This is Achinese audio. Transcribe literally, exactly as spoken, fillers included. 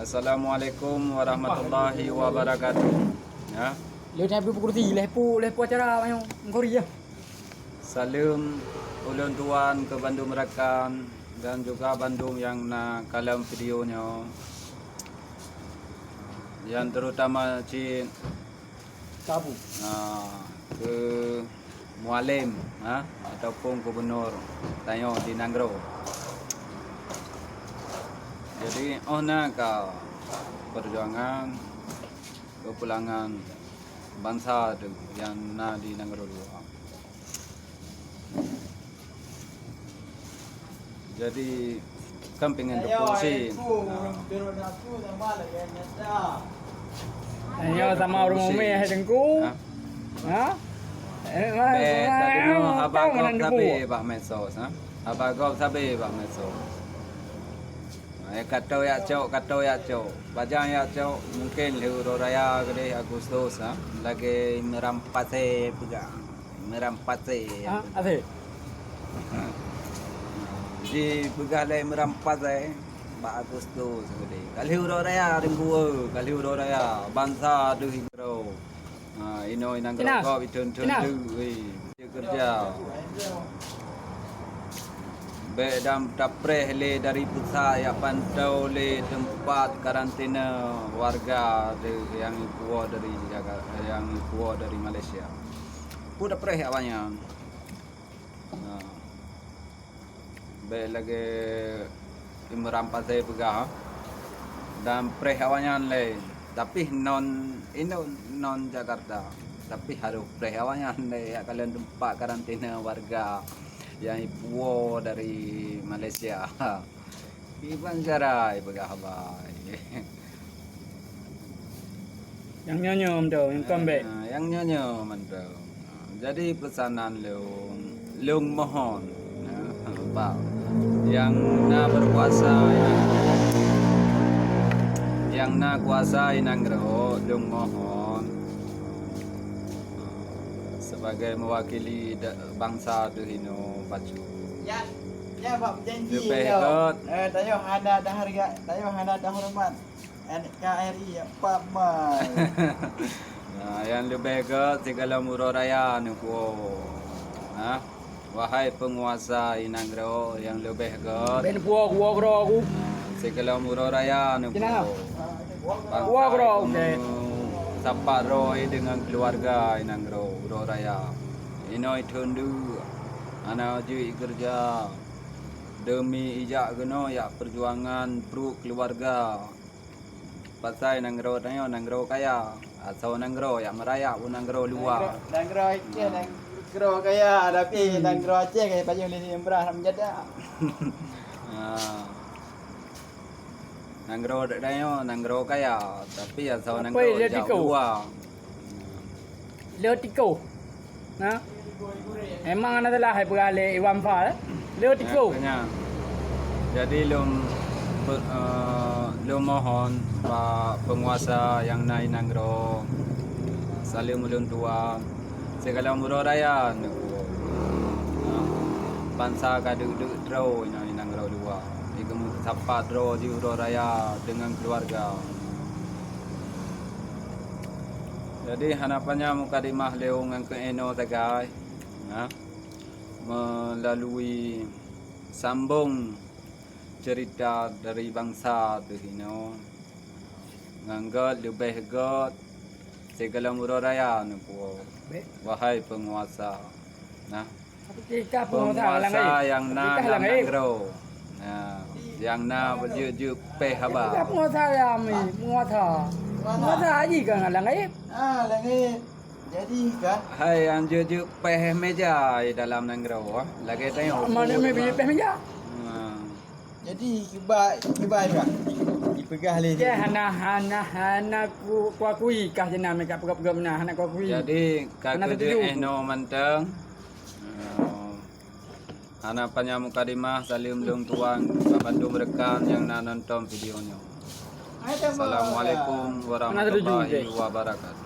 Assalamualaikum warahmatullahi wabarakatuh. Ya. Lheuh nyan bri kursi, lheuh pu, lheuh pu acara nyoe, ngon ya. Saleuem ulôn tuan keu bandum rakan dan juga bandum nyang na kalon video nyoe. Nyang terutama cit Kabu. Ah, keu mualem, ha, ataupun gubunur tanyoe di nanggroe. Jadi, oh na ka perjuangan, kepulangan bansa tu nyang na di nanggroe luwa. Jadi, kan pengen depan sih. Nah. Nyoe sama ureueng umi hai Teungku. Ha? Ha? Eh, mana, mana, mana, haba gob sabe bak medsos, ha? Haba gob sabe bak medsos. Eh, kata yak cok, kata yak cok. Bajang yak cok, mungkin lheuh uroe raya keudeh Agustus, ha? Lagèe meuram pasé peugah. Meuram pasé. Ha, asé. Jipeugah lé meuram pasé bak Agustus keudeh. Ka lheuh uroe raya, Teungku, ka lheuh uroe raya. Bansa deuh nanggroe. Ha, inoe nanggroe gob ithon-thon deuh, weh. Keureuja. Bèk dam tapreh lé dari pusat, yak pantau lé teumpat karantina warga de-, nyang ipuwoe dari Jaga-, nyang ipuwoe dari Malaysia. Peue tapreh awaknyan? Nah. Bèk lagèe Imran Pasé peugah, dan preh awaknyan lé, tapi non, inoe non Jakarta, tapi harôh preh awaknyan lé, yak kalon teumpat karantina warga nyang ipuwoe dari Malaysia. Kiban cara ipeugah haba. Nyang nyoe-nyoe mantong, nyang kon bèk. Ah, nyang nyoe-nyoe mantong. Ah, jadi peusanan lôn, lôn mohon, ah, bak nyang na berkuasa, nyang na kuasa i nanggroe, lôn mohon, ah, sebagai mewakili da-, bansa teuh inoe bacut. Ya, ya, bak janji. Leubeh göt. Eh, tanyoe hana ada harga, tanyoe hana ada hormat. N K R I, Pak Mal. Nah, nyang leubeh göt sigohlom uroe raya neupuwoe. Nah, wahai peunguasa i nanggroe nyang leubeh göt. Ben puwoe, puwoe keudroe ku. Nah, sigohlom uroe raya neupuwoe. Bangsa kuwoe keudroe, oke. Sapat droe deungon keuluwarga i nanggroe uroe raya. Inoe ithon deuh, hana jeuet i keureuja. Deumi ijak keunoe yak peujuangan pruet keuluwarga. Pasai nanggroe tanyoe nanggroe kaya, asoe nanggroe yak meurayak u nanggroe luwa. Nanggroe, nanggroe Aceh, nanggroe kaya, tapi nanggroe Aceh kaya pajoh lé meubrah lam jadah. Ha. Nanggroe tanyoe nanggroe kaya, tapi asoe nanggroe ijak u luwa. Lheuh tikoh. Nah. Memang hana salah hai peugah lé Iwan Fal. Lheuh tikoh. Nah, keunyan. Jadi lôn pe-, eh, lôn mohon bak peunguasa nyang na i nanggroe, saleuem ulôn tuan, sigohlom uroe raya neupuwoe. Nah, bansa ka deuk-deuk droe nyang i nanggroe luwa. Di geumeusapat droe di uroe raya deungon keuluwarga. Jadi, hana panyang mukadimah lé ngon keu inoe sagai, nah, melalui sambong cerita dari bansa teuh inoe. Ngon göt leubeh göt sigohlom uroe raya neupuwoe. Bèk. Wahai peunguasa, nah, Peunguasa nyang na lam nanggroe. Nah, nyang na beujeuet-jeuet péh haba. Peunguasa nyang mi, peunguasa. Peunguasa haji ka ngon langét. Ah, langét. Jadi ka. Hai nyang jeuet-jeuet péh meuja di dalam nanggroe, ah. Lagèe tanyoe. Mana mi jeuet péh meuja? Nah. Jadi kiban, kiban ka. Dipeugah lé. Hana, hana, hana ku, kuakui kah jeuet na meuka peugah-peugah meunan, hana kuakui. Jadi ka keujeuet eh nyoe mantong. Hana panyang mukadimah, saleuem lôn tuan bak bandum rekan nyang na nonton video nyoe. Assalamualaikum warahmatullahi wabarakatuh.